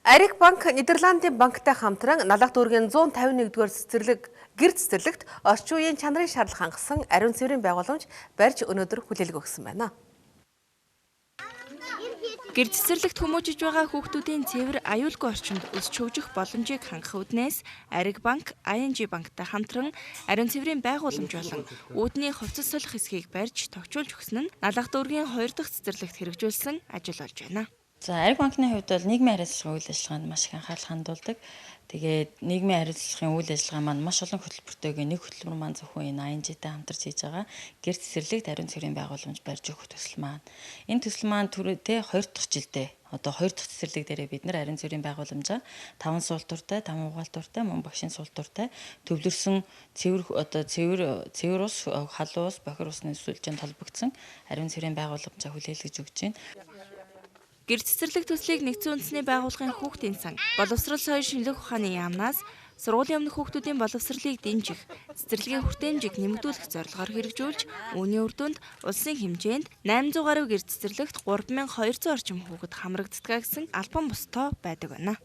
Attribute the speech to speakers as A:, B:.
A: Ариг банк Нидерландын банктай хамтран Налах дүүргийн 151-р цэцэрлэг гэр цэцэрлэгт орчин үеийн чанарын шаардлага хангасан ариун цэврийн байгууламж барьж өнөөдөр хүлээлгэ өгсөн байна.
B: Гэр цэцэрлэгт хүмүүжиж байгаа хүүхдүүдийн цэвэр аюулгүй орчинд өсч хөгжих боломжийг хангах үүднээс Ариг банк ING банктай хамтран ариун цэврийн байгууламж болон үүдний хувцас солих хэсгийг барьж тохижуулж өгсөн нь Налах дүүргийн 2 дахь цэцэрлэгт хэрэгжүүлсэн ажил болж байна.
C: За, Ариг банкны хувьд бол нийгмийн хариуцлагын үйл ажиллагаанд маш их анхаарал хандуулдаг. Тэгээд нийгмийн хариуцлагын үйл ажиллагаа маань маш олон хөтөлбөртэйгээ, нэг хөтөлбөр маань зөвхөн энэ ING-тэй хамтарч хийж байгаа гэр цэцэрлэгт ариун цэврийн байгууламж барьж өгөх төсөл маань. Энэ төсөл маань түрүүтэй 2 дахь жилдээ, одоо 2 дахь цэцэрлэг дээрээ бид нар ариун цэврийн байгууламжаа 5 суултууртай, 5 угаалтууртай, мөн багшийн суултууртай төвлөрсөн цэвэр, одоо цэвэр цэвэр ус, халуун ус, бохир усны сүлжээнд холбогдсон ариун цэврийн байгууламжаа хүлээлгэж өгч байна.
B: Гэр цэцэрлэг төслийг нэгдсэн үндэсний байгууллагын хүүхдийн сан, боловсрол, соёл шинжлэх ухааны яамнаас сургуулийн өмнөх хүүхдүүдийн боловсролыг дэмжих, цэцэрлэгийн хүртээмжийг нэмэгдүүлэх зорилгоор хэрэгжүүлж, үүний үр дүнд улсын хэмжээнд 800 гаруй гэр цэцэрлэгт 3200 орчим хүүхэд хамрагддаг гэсэн албан бус тоо байдаг байна.